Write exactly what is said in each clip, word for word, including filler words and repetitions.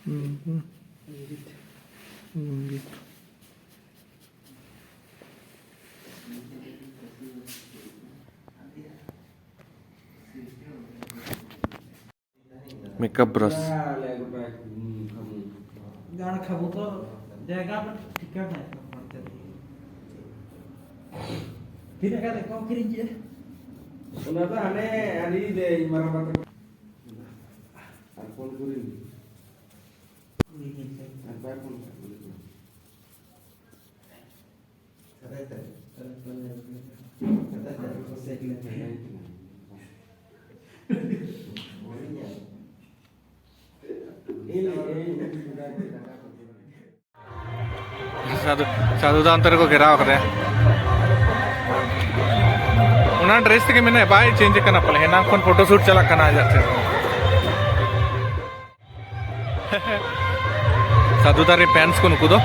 ᱦᱩᱸ, ᱦᱩᱸ᱾ ᱤᱝᱜᱤᱛ᱾ ᱤᱝᱜᱤᱛ᱾ Makeup brush. ᱡᱟᱦᱟᱸ ᱠᱷᱟᱵᱩ ᱛᱚ ᱡᱟᱭᱜᱟ ᱯᱮ ᱴᱷᱤᱠᱟ ᱱᱟ᱾ ᱛᱤᱱᱟᱹᱜ ᱜᱟᱱ ᱮᱠᱟᱣᱩᱱᱴ ᱠᱤᱨᱤᱧ ᱠᱮᱫᱟ? ᱚᱱᱟ ᱫᱚ ᱦᱟᱱᱮ ᱟᱹᱰᱤ ᱞᱮ ᱢᱟᱨᱟᱝ ᱢᱟᱨᱟᱝ ᱟᱨ ᱯᱷᱳᱱ ᱠᱚᱨᱮ ᱟᱨ ᱵᱟᱭ ᱯᱷᱳᱱ ᱠᱟᱜ ᱠᱚᱣᱟ᱾ ᱥᱟᱫᱷᱩ, ᱥᱟᱫᱷᱩ ᱫᱟ ᱚᱱᱛᱮ ᱨᱮᱠᱚ ᱜᱷᱮᱨᱟᱣ ᱠᱟᱫᱮᱭᱟ᱾ ᱚᱱᱟ ᱰᱨᱮᱥ ᱛᱮᱜᱮ ᱢᱮᱱᱟᱭᱟ, ᱵᱟᱭ ᱪᱮᱧᱡᱽ ᱠᱟᱱᱟ ᱯᱟᱞᱮ, ᱮᱱᱟᱝ ᱠᱷᱚᱱ ᱯᱷᱳᱴᱳ ᱥᱩᱴ ᱪᱟᱞᱟᱜ ᱠᱟᱱᱟ ᱟᱡᱟᱜ ᱛᱮ᱾ ᱥᱟᱫᱷᱩ ᱫᱟ ᱨᱮ ᱯᱷᱮᱱᱥ ᱠᱚ ᱱᱩᱠᱩ ᱫᱚ᱾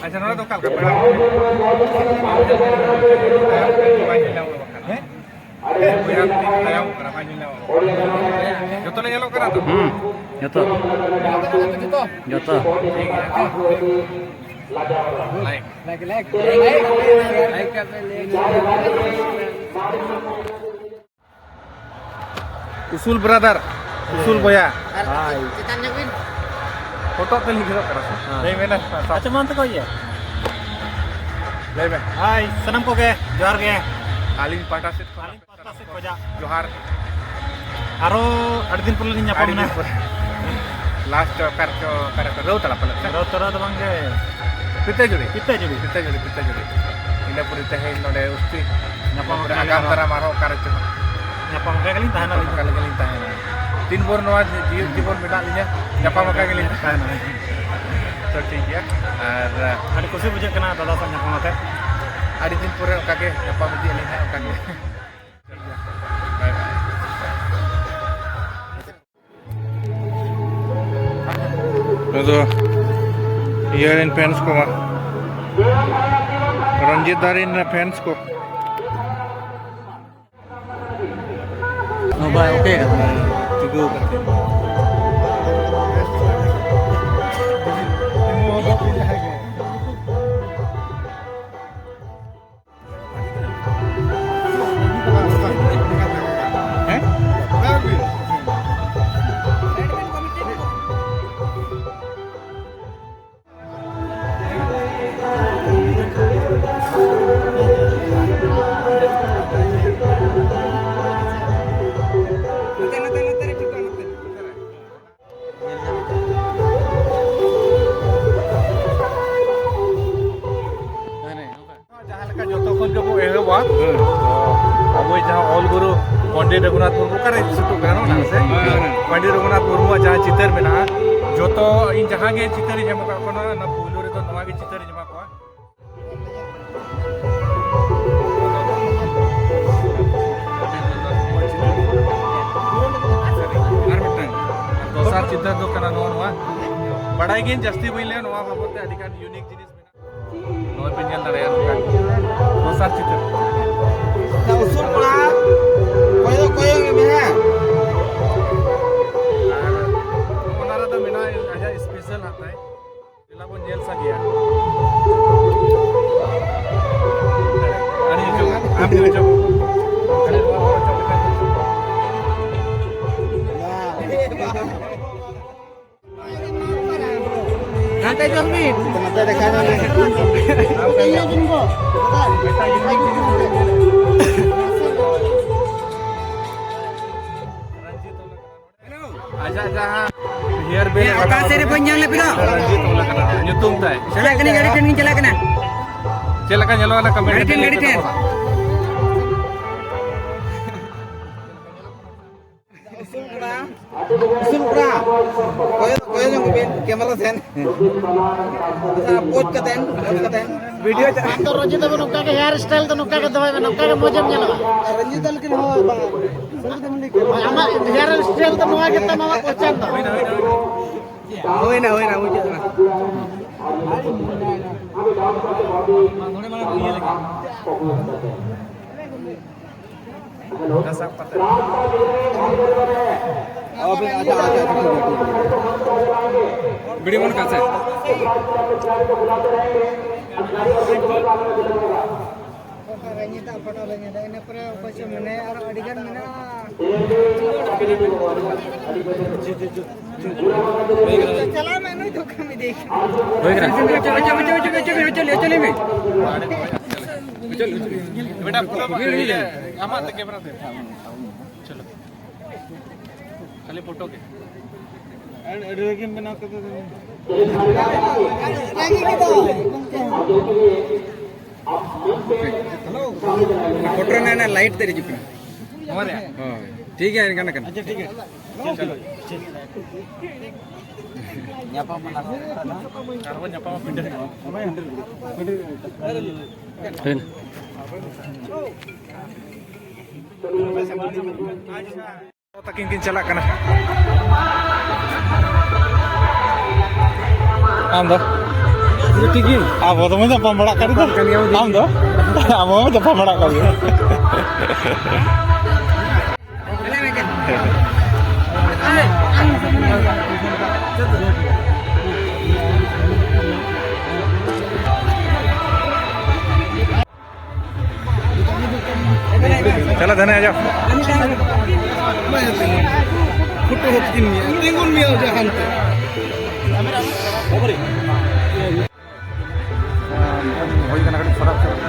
ᱟᱪᱪᱷᱟ, ᱱᱚᱰᱮ ᱫᱚ ᱚᱠᱟ ᱞᱮᱠᱟ ᱯᱮᱲᱟ? ᱵᱟᱭ ᱧᱮᱞ ᱧᱟᱢᱚᱜ ᱠᱟᱱᱟ᱾ ᱦᱮᱸ? ᱵᱚᱭᱦᱟ ᱛᱤᱱ ᱛᱟᱭᱚᱢ ᱠᱟᱱᱟ, ᱵᱟᱭ ᱧᱮᱞ ᱧᱟᱢᱚᱜ ᱠᱟᱱᱟ᱾ ᱡᱚᱛᱚ ᱞᱮ ᱧᱮᱞᱚᱜ ᱠᱟᱱᱟ ᱛᱚ? ᱦᱩᱸ, ᱡᱚᱛᱚ᱾ ᱡᱚᱛᱚ᱾ ᱴᱷᱤᱠ ᱜᱮᱭᱟ᱾ ᱞᱟᱭᱤᱠ᱾ Like, like. ᱩᱥᱩᱞ ᱵᱨᱟᱫᱟᱨ, ᱩᱥᱩᱞ ᱵᱚᱭᱦᱟ᱾ ᱟᱨ ᱦᱟᱭ᱾ ᱪᱮᱛᱟᱱ ᱧᱚᱜ ᱵᱤᱱ᱾ ᱦᱚᱴᱚᱜ ᱛᱮ ᱞᱤᱧ ᱜᱷᱮᱨᱚᱜ ᱠᱟᱱᱟ᱾ ᱦᱮᱸ᱾ ᱞᱟᱹᱭ ᱢᱮ ᱱᱟ, ᱥᱟᱵ᱾ ᱟᱪᱪᱷᱟ, ᱢᱟ ᱚᱱᱛᱮ ᱠᱷᱚᱡ ᱤᱭᱟᱹ᱾ ᱞᱟᱹᱭ ᱢᱮ᱾ ᱦᱟᱭ, ᱥᱟᱱᱟᱢ ᱠᱚᱜᱮ ᱡᱚᱦᱟᱨ ᱜᱮ᱾ ᱟᱹᱞᱤᱧ ᱯᱟᱦᱴᱟ ᱥᱮᱫ ᱠᱷᱚᱱ ᱟᱹᱞᱤᱧ ᱯᱟᱦᱴᱟ ᱥᱮᱫ ᱠᱷᱚᱱᱟᱜ ᱡᱚᱦᱟᱨ᱾ ᱟᱨᱚ ᱟᱹᱰᱤ ᱫᱤᱱ ᱯᱚᱨᱮ ᱞᱤᱧ ᱧᱟᱯᱟᱢ ᱟᱹᱰᱤ ᱮᱱᱟ᱾ ᱫᱤᱱ ᱯᱚᱨᱮ᱾ ᱞᱟᱥᱴ ᱚᱠᱟ ᱨᱮᱪᱚ, ᱚᱠᱟ ᱨᱮ ᱨᱟᱹᱣᱛᱟᱲᱟ ᱯᱟᱞᱮ ᱥᱮ? ᱨᱟᱹᱣᱛᱟᱲᱟ ᱫᱚ ᱵᱟᱝ ᱜᱮ᱾ ᱯᱤᱛᱟᱹᱡᱩᱲᱤ? ᱯᱤᱛᱟᱹᱡᱩᱲᱤ᱾ ᱯᱤᱛᱟᱹᱡᱩᱲᱤ, ᱯᱤᱛᱟᱹᱡᱩᱲᱤ᱾ ᱤᱱᱟᱹ ᱯᱚᱨᱮ ᱛᱮᱦᱮᱧ ᱱᱚᱰᱮ ᱩᱥᱛᱤ᱾ ᱧᱟᱯᱟᱢ ᱤᱱᱟᱹ ᱯᱚᱨᱮ ᱟᱠᱟᱱ ᱟᱜᱟᱢ ᱜᱮᱭᱟ᱾ ᱫᱟᱨᱟᱢ ᱟᱨᱦᱚᱸ ᱚᱠᱟ ᱨᱮᱪᱚ᱾ ᱧᱟᱯᱟᱢ ᱟᱠᱟ ᱜᱮᱞᱤᱧ ᱛᱟᱦᱮᱱᱟ ᱧᱟᱯᱟᱢ ᱟᱹᱞᱤᱧ ᱟᱠᱟ ᱫᱚ᱾ ᱜᱮᱞᱤᱧ ᱛᱟᱦᱮᱱᱟ᱾ ᱛᱤᱱ ᱵᱷᱳᱨ ᱱᱚᱣᱟ ᱡᱤ-, ᱡᱤᱭᱮᱫ ᱡᱤᱵᱚᱱ ᱢᱮᱱᱟᱜ ᱞᱤᱧᱟ, ᱧᱟᱯᱟᱢ ᱟᱠᱟ ᱜᱮᱞᱤᱧ ᱛᱟᱦᱮᱱᱟ᱾ ᱛᱟᱦᱮᱱᱟ᱾ ᱛᱚ ᱴᱷᱤᱠ ᱜᱮᱭᱟ᱾ ᱟᱨ ᱟᱹᱰᱤ ᱠᱩᱥᱤ ᱵᱩᱡᱷᱟᱹᱜ ᱠᱟᱱᱟ ᱫᱟᱫᱟ ᱥᱟᱶ ᱧᱟᱯᱟᱢ ᱠᱟᱛᱮ᱾ ᱟᱹᱰᱤ ᱫᱤᱱ ᱯᱚᱨᱮ ᱚᱱᱠᱟ ᱜᱮ ᱧᱟᱯᱟᱢ ᱤᱫᱤᱜ ᱟᱹᱞᱤᱧ ᱦᱟᱸᱜ ᱚᱱᱠᱟ ᱜᱮ᱾ ᱴᱷᱤᱠ ᱜᱮᱭᱟ᱾ ᱵᱟᱭ ᱵᱟᱭ᱾ ᱱᱩᱭ ᱫᱚ ᱤᱭᱟᱹ ᱨᱮᱱ ᱯᱷᱮᱱᱥ ᱠᱚ ᱢᱟ᱾ ᱨᱚᱧᱡᱤᱛ ᱫᱟ ᱨᱮᱱ ᱯᱷᱮᱱᱥ ᱠᱚ᱾ ᱦᱚᱸ ᱵᱟᱭ ᱳᱠᱮ ᱠᱟᱫᱟ᱾ ᱛᱤᱸᱜᱩ ᱠᱟᱛᱮ᱾ ᱡᱟᱦᱟᱸ ᱞᱮᱠᱟ ᱡᱚᱛᱚ ᱠᱷᱚᱱ ᱜᱮᱵᱚ ᱮᱦᱚᱵᱟ, ᱦᱮᱸ᱾ ᱛᱚ ᱟᱵᱚᱭᱤᱡ ᱡᱟᱦᱟᱸ ᱚᱞ ᱜᱩᱨᱩ ᱯᱚᱱᱰᱤᱛ ᱨᱚᱜᱷᱩᱱᱟᱛᱷ ᱢᱩᱨᱢᱩ ᱚᱠᱟᱨᱮ ᱥᱩᱛᱩᱜ ᱠᱟᱱᱟ ᱚᱱᱟ ᱥᱮ? ᱦᱮᱸ, ᱦᱮᱸ᱾ ᱯᱚᱱᱰᱤᱛ ᱨᱚᱜᱷᱩᱱᱟᱛᱷ ᱢᱩᱨᱢᱩᱣᱟᱜ ᱡᱟᱦᱟᱸ ᱪᱤᱛᱟᱹᱨ ᱢᱮᱱᱟᱜᱼᱟ, ᱡᱚᱛᱚ ᱤᱧ ᱡᱟᱦᱟᱸ ᱜᱮ ᱪᱤᱛᱟᱹᱨᱤᱧ ᱮᱢ ᱟᱠᱟᱫ ᱠᱚ, ᱚᱱᱟ ᱯᱩᱭᱞᱩ ᱨᱮᱫᱚ ᱱᱚᱣᱟ ᱜᱮ ᱪᱤᱛᱟᱹᱨᱤᱧ ᱮᱢᱟ ᱠᱚᱣᱟ᱾ ᱟᱨ ᱢᱤᱫᱴᱟᱝ ᱫᱚᱥᱟᱨ ᱪᱤᱛᱟᱹᱨ ᱫᱚ ᱠᱟᱱᱟ ᱱᱚᱣᱟ, ᱱᱚᱣᱟ᱾ ᱵᱟᱲᱟᱭ ᱜᱤᱭᱟᱹᱧ ᱡᱟᱹᱥᱛᱤ ᱵᱟᱹᱧ ᱞᱟᱹᱭᱟ, ᱱᱚᱣᱟ ᱵᱟᱵᱚᱫ ᱛᱮ ᱟᱹᱰᱤ ᱜᱟᱱ unique ᱡᱤᱱᱤᱥ ᱢᱮᱱᱟᱜᱼᱟ᱾ ᱱᱚᱜᱼᱚᱭ ᱯᱮ ᱧᱮᱞ ᱫᱟᱲᱮᱭᱟᱜᱼᱟ ᱱᱚᱝᱠᱟ ᱫᱚᱥᱟᱨ ᱪᱤᱛᱟᱹᱨ᱾ ᱩᱥᱩᱞ ᱠᱚᱲᱟ, ᱠᱚᱭᱚᱜ ᱠᱚᱭᱚᱜ ᱜᱮ ᱢᱮᱱᱟᱜᱼᱟ᱾ ᱟᱨ ᱚᱱᱟ ᱨᱮᱫᱚ ᱢᱮᱱᱟᱜᱼᱟ ᱟᱡᱟᱜ ᱥᱯᱮᱥᱟᱞ ᱦᱟᱸᱜ ᱛᱟᱭ᱾ ᱫᱮᱞᱟ ᱵᱚᱱ ᱧᱮᱞ ᱥᱟᱸᱜᱮᱭᱟ᱾ ᱟᱹᱰᱤ ᱦᱚᱪᱚ, ᱟᱢ ᱜᱮ ᱦᱚᱪᱚ᱾ ᱟᱹᱰᱤ ᱱᱚᱣᱟ ᱦᱚᱪᱚ ᱞᱮᱠᱷᱟᱱ ᱫᱚ᱾ ᱜᱷᱟᱱᱴᱟ ᱡᱚᱥᱢᱤᱱ᱾ ᱱᱚᱛᱮ ᱫᱮᱠᱷᱟ ᱧᱟᱢ ᱞᱮ᱾ ᱟᱡᱟᱜ ᱡᱟᱦᱟᱸ ᱦᱮᱭᱟᱨ ᱵᱮᱱᱰ ᱦᱮᱸ, ᱚᱠᱟ ᱥᱮᱫ ᱨᱮ ᱵᱟᱹᱧ ᱧᱟᱢ ᱞᱮᱫ ᱯᱮ ᱫᱚ? ᱨᱚᱧᱡᱤᱛ ᱚᱞ ᱟᱠᱟᱱᱟ, ᱧᱩᱛᱩᱢ ᱛᱟᱭ᱾ ᱪᱟᱞᱟᱜ ᱠᱟᱹᱱᱟᱹᱧ, ᱜᱟᱹᱰᱤ ᱴᱷᱮᱱ ᱜᱤᱧ ᱪᱟᱞᱟᱜ ᱠᱟᱱᱟ᱾ ᱪᱮᱫ ᱞᱮᱠᱟ ᱧᱮᱞᱚᱜᱼᱟ ᱚᱱᱟ ᱠᱚᱢᱮᱱᱴ ᱜᱟᱹᱰᱤ ᱴᱷᱮᱱ, ᱨᱮ ᱜᱟᱹᱰᱤ ᱞᱟᱹᱭ ᱴᱷᱮᱱ᱾ ᱛᱟᱵᱚᱱᱟ᱾ ᱩᱥᱩᱞ ᱠᱚᱲᱟ, ᱩᱥᱩᱞ ᱠᱚᱲᱟ, ᱠᱚᱭᱚᱜ, ᱠᱚᱭᱚᱜ ᱧᱚᱜ ᱵᱤᱱ ᱠᱮᱢᱮᱨᱟ ᱥᱮᱱ᱾ ᱟᱪᱪᱷᱟ, ᱯᱳᱡᱽ ᱠᱟᱛᱮᱱ, ᱯᱳᱡᱽ ᱠᱟᱛᱮᱱ᱾ ᱵᱷᱤᱰᱤᱭᱳ ᱪᱟ- ᱟᱢ ᱫᱚ ᱨᱚᱡᱤᱛ ᱵᱟᱹᱵᱩ ᱱᱚᱝᱠᱟ ᱜᱮ ᱦᱮᱭᱟᱨ ᱥᱴᱟᱭᱤᱞ ᱫᱚ ᱱᱚᱝᱠᱟ ᱜᱮ ᱫᱚᱦᱚᱭ ᱢᱮ, ᱱᱚᱝᱠᱟ ᱜᱮ ᱢᱚᱡᱮᱢ ᱧᱮᱞᱚᱜᱼᱟ᱾ ᱨᱚᱡᱤᱛ ᱫᱚ ᱞᱮᱠᱤᱱ ᱦᱳᱭ ᱵᱟᱝ, ᱥᱟᱹᱨᱤ ᱫᱚᱢ ᱞᱟᱹᱭ ᱠᱮᱫᱟ᱾ ᱟᱢᱟᱜ ᱦᱮᱭᱟᱨ ᱥᱴᱟᱭᱤᱞ ᱫᱚ ᱱᱚᱣᱟ ᱜᱮ ᱛᱟᱢ, ᱟᱢᱟᱜ ᱯᱚᱪᱟᱱ ᱫᱚ᱾ ᱦᱩᱭᱱᱟ, ᱦᱩᱭᱱᱟ, ᱢᱩᱪᱟᱹᱫ ᱮᱱᱟ᱾ ᱚ, ᱵᱤᱱ, ᱟᱪᱪᱷᱟ, ᱟᱪᱪᱷᱟ, ᱟᱪᱪᱷᱟ, ᱴᱷᱤᱠ ᱜᱮᱭᱟ, ᱴᱷᱤᱠ ᱜᱮᱭᱟ᱾ ᱵᱤᱲᱤ ᱢᱚᱱ ᱠᱟᱱ ᱥᱮ? ᱯᱷᱳᱴᱳ ᱨᱮ ᱧᱮᱞ ᱫᱟ, ᱯᱷᱳᱴᱳ ᱨᱮ ᱧᱮᱞ ᱫᱟ, ᱤᱱᱟᱹ ᱯᱚᱨᱮ ᱚᱠᱚᱭ ᱪᱚ ᱢᱮᱱᱟᱭᱟ, ᱟᱨᱚ ᱟᱹᱰᱤ ᱜᱟᱱ ᱢᱮᱱᱟᱜᱼᱟ᱾ ᱪᱟᱞᱟᱣ ᱢᱮ, ᱱᱩᱭ ᱫᱚ ᱠᱟᱹᱢᱤ ᱫᱮ᱾ ᱦᱩᱭ ᱠᱟᱱᱟ᱾ ᱚᱪᱚᱜ, ᱚᱪᱚᱜ, ᱚᱪᱚᱜ, ᱚᱪᱚᱜ, ᱚᱪᱚᱜ, ᱚᱪᱚᱜ, ᱚᱪᱚᱜ, ᱚᱪᱚᱜ, ᱚᱪᱚᱜ, ᱚᱪᱚᱜ, ᱚᱪᱚᱜ᱾ ᱵᱮᱴᱟ, ᱯᱩᱨᱟᱹ ᱤᱭᱟᱹ, ᱟᱢᱟᱜ ᱛᱮ ᱠᱮᱢᱮᱨᱟ ᱛᱮ᱾ ᱪᱚᱞᱚ᱾ ᱠᱷᱟᱹᱞᱤ ᱯᱷᱳᱴᱳ ᱜᱮ᱾ ᱟᱹᱰᱤ ᱨᱟᱹᱜᱤᱢ ᱵᱮᱱᱟᱣ ᱠᱟᱛᱮ ᱫᱚ᱾ ᱯᱷᱳᱴᱳ ᱨᱮᱱᱟᱜ ᱚᱱᱟ ᱞᱟᱭᱤᱴ ᱛᱮ ᱦᱤᱡᱩᱜ ᱠᱟᱱᱟ᱾ ᱱᱚᱣᱟ ᱨᱮᱭᱟᱜ? ᱦᱳᱭ, ᱴᱷᱤᱠ ᱜᱮᱭᱟ, ᱮᱱᱠᱷᱟᱱ ᱠᱟᱱᱟ᱾ ᱟᱪᱪᱷᱟ, ᱴᱷᱤᱠ ᱜᱮᱭᱟ᱾ ᱪᱚᱞᱚ᱾ ᱧᱟᱯᱟᱢ ᱟᱞᱟᱝ᱾ ᱟᱨᱵᱚᱱ ᱧᱟᱯᱟᱢᱟ ᱯᱤᱸᱰᱟᱹ ᱨᱮ᱾ ᱦᱩᱭᱱᱟ᱾ ᱛᱟᱹᱠᱤᱱ ᱠᱤᱱ ᱪᱟᱞᱟᱜ ᱠᱟᱱᱟ᱾ ᱟᱢ ᱫᱚ? ᱴᱷᱤᱠ ᱜᱮ᱾ ᱟᱵᱚ ᱫᱚᱵᱚᱱ ᱧᱟᱯᱟᱢ ᱵᱟᱲᱟᱜ ᱠᱟᱱ ᱜᱮᱭᱟ᱾ ᱟᱢ ᱫᱚ? ᱟᱵᱚ ᱦᱚᱸ ᱧᱟᱯᱟᱢ ᱵᱟᱲᱟᱜ ᱠᱟᱱ ᱜᱮᱭᱟ᱾ चलो धने आ जाओ। ᱯᱷᱳᱴᱳ ᱦᱚᱸ ᱛᱤᱸᱜᱩᱱ ᱢᱮᱭᱟ, ᱛᱤᱸᱜᱩᱱ ᱢᱮᱭᱟ ᱡᱟᱦᱟᱱ ᱛᱮ᱾ ᱦᱩᱭ ᱠᱟᱱᱟ ᱠᱟᱹᱴᱤᱡ ᱥᱟᱨᱟᱯ ᱥᱟᱨᱟᱯ᱾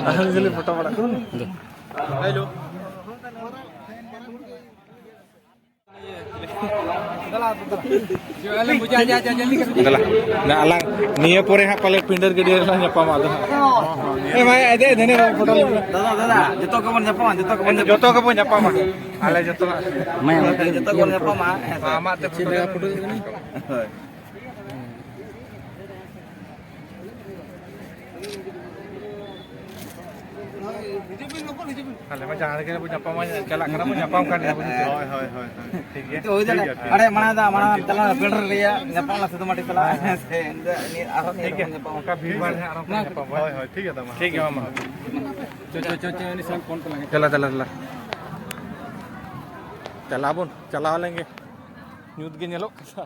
ᱟᱨ ᱡᱩᱫᱤ ᱯᱷᱳᱴᱳ ᱵᱟᱲᱟ ᱠᱚ᱾ ᱦᱮᱞᱳ᱾ ᱫᱮᱞᱟ, ᱱᱟ ᱟᱞᱟᱝ ᱱᱤᱭᱟᱹ ᱯᱚᱨᱮ ᱦᱟᱸᱜ ᱯᱟᱞᱮ ᱯᱤᱸᱰᱟᱹᱨ ᱜᱟᱹᱰᱭᱟᱹ ᱨᱮᱞᱟᱝ ᱧᱟᱯᱟᱢᱟ ᱟᱫᱚ ᱦᱟᱸᱜ᱾ ᱮ ᱵᱷᱟᱭ, ᱮ ᱫᱮ, ᱫᱮ, ᱫᱮ, ᱯᱷᱳᱴᱳ ᱞᱮ ᱫᱟᱫᱟ, ᱫᱟᱫᱟ, ᱡᱚᱛᱚ ᱜᱮᱵᱚᱱ ᱧᱟᱯᱟᱢᱟ, ᱡᱚᱛᱚ ᱜᱮᱵᱚᱱ ᱧᱟᱯᱟᱢᱟ᱾ ᱡᱚᱛᱚ ᱜᱮᱵᱚᱱ ᱧᱟᱯᱟᱢᱟ᱾ ᱟᱞᱮ ᱡᱚᱛᱚ ᱦᱟᱸᱜ᱾ ᱢᱟᱭᱟ, ᱡᱚᱛᱚ ᱜᱮᱵᱚᱱ ᱧᱟᱯᱟᱢᱟ, ᱦᱮᱸ ᱥᱮ? ᱟᱢᱟᱜ ᱛᱮ ᱯᱷᱳᱴᱳ᱾ ᱦᱳᱭ᱾ ᱟᱞᱮ ᱢᱟ ᱡᱟᱦᱟᱸ ᱨᱮᱜᱮ ᱵᱚᱱ ᱧᱟᱯᱟᱢᱟ, ᱪᱟᱞᱟᱜ ᱠᱟᱱᱟ ᱵᱚᱱ, ᱧᱟᱯᱟᱢ ᱠᱟᱱ ᱜᱮᱭᱟ ᱵᱚᱱ᱾ ᱦᱳᱭ, ᱦᱳᱭ, ᱦᱳᱭ, ᱦᱳᱭ᱾ ᱴᱷᱤᱠ ᱜᱮᱭᱟ, ᱱᱤᱛᱚᱜ ᱦᱩᱭ ᱴᱷᱤᱠ ᱫᱟᱲᱮᱭᱟᱜᱼᱟ᱾ ᱜᱮᱭᱟ, ᱴᱷᱤᱠ ᱟᱲᱮ ᱜᱮᱭᱟ᱾ ᱢᱟᱲᱟᱝ ᱫᱟ, ᱢᱟᱲᱟᱝ ᱪᱟᱞᱟᱣ ᱯᱮᱸᱰ ᱨᱮᱭᱟᱜ ᱧᱟᱯᱟᱢ ᱞᱮᱱᱟ ᱥᱤᱫᱩ ᱢᱟᱹᱴᱤ ᱛᱟᱞᱟ᱾ ᱦᱮᱸ, ᱥᱮ, ᱤᱧ ᱫᱚ ᱱᱤᱭᱟᱹ ᱟᱨᱦᱚᱸ ᱱᱤᱭᱟᱹ ᱴᱷᱤᱠ ᱜᱮᱭᱟ, ᱨᱚᱠᱚᱢ ᱧᱟᱯᱟᱢ᱾ ᱚᱱᱠᱟ ᱵᱷᱤᱲ ᱵᱷᱟᱲ ᱨᱮ ᱟᱨᱦᱚᱸ ᱵᱚᱱ ᱧᱟᱯᱟᱢᱟ᱾ ᱦᱳᱭ, ᱦᱳᱭ, ᱴᱷᱤᱠ ᱜᱮᱭᱟ, ᱛᱟᱢᱟ᱾ ᱴᱷᱤᱠ ᱜᱮᱭᱟ, ᱢᱟ, ᱢᱟ᱾ ᱪᱚ, ᱪᱚ, ᱪᱚ, ᱪᱚ, ᱩᱱᱤ ᱥᱟᱶ ᱯᱷᱳᱱ ᱛᱟᱞᱟᱝ᱾ ᱪᱟᱞᱟᱜ, ᱪᱟᱞᱟᱜ, ᱪᱟᱞᱟᱜ᱾ ᱪᱟᱞᱟᱜ ᱟᱵᱚᱱ, ᱪᱟᱞᱟᱣ ᱞᱮᱱ ᱜᱮ᱾ ᱧᱩᱛ ᱜᱮ ᱧᱮᱞᱚᱜ ᱠᱟᱱᱟ᱾